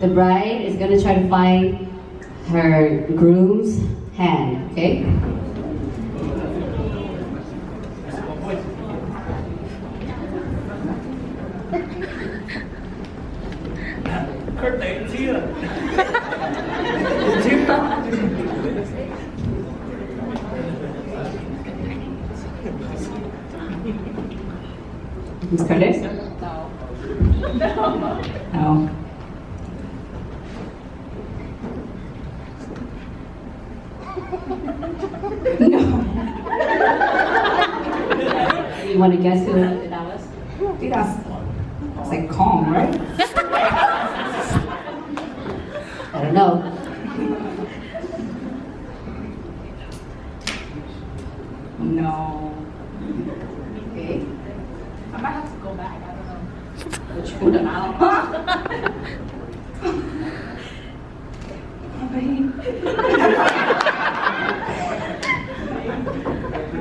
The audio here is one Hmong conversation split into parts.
The bride is going to try to find her groom's hand, okay? Miss Carter? No. No. You want to guess who that was? Dude, that's, that's like calm, right? I don't know. No. Okay. I might have to go back. I don't know. What you gonna know?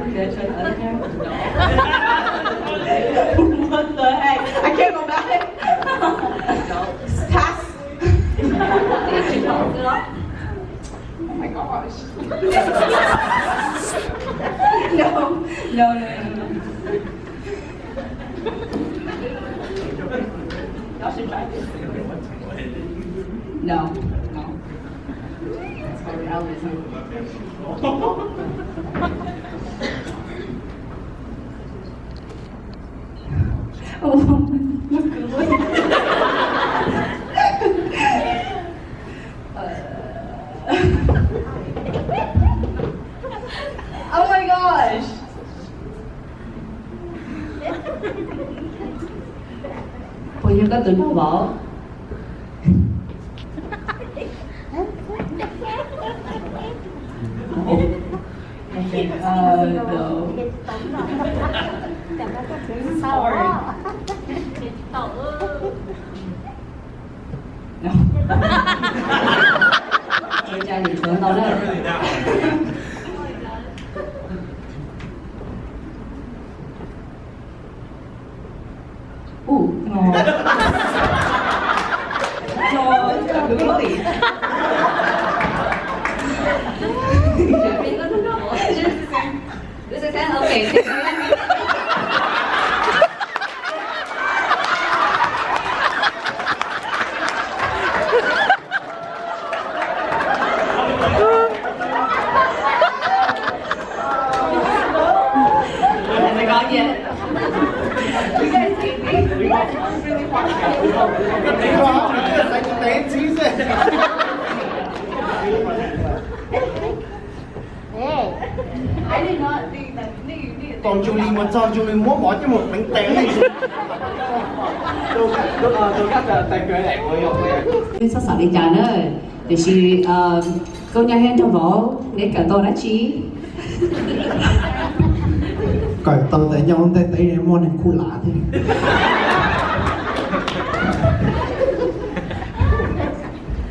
Did I try the other camera? No. What the heck? I can't go back. No. Pass. Oh my gosh. No, no, no, no, no. Y'all should try this. No, no. That's my reality. Oh, look good. Oh my gosh. Puas yog koj tus nraug vauv? Ua cas nim tshuav ntau lawm. Ub, no. No, it's really. It's the same. It's the same? Okay. Tau Julie mus txog, Julie muab mov coj mus pleev tes. Txhob xav li cas na, tiam sis koj nyob thiab nraug vauv, neb kawm tau dab tsi? Kawm tau tias nyob lub ntiaj teb muaj neeg khuj lam thiab.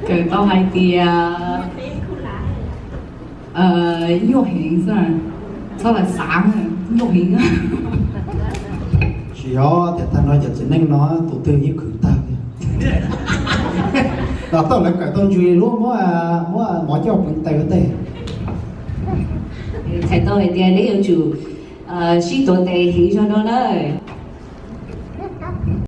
Kawm tau hais tias nyuaj heev xwb, txhob lam xav, nyuaj heev. Tsis yog tias tag no cov txiv neej no tus twg yeej khwv tag li. Los tau lawv kawm tau Julie lub muab, muab mov coj pleev tes ua ntej. Txhais tau hais tias neb yuav tsum sib tuav tes heev zog no na.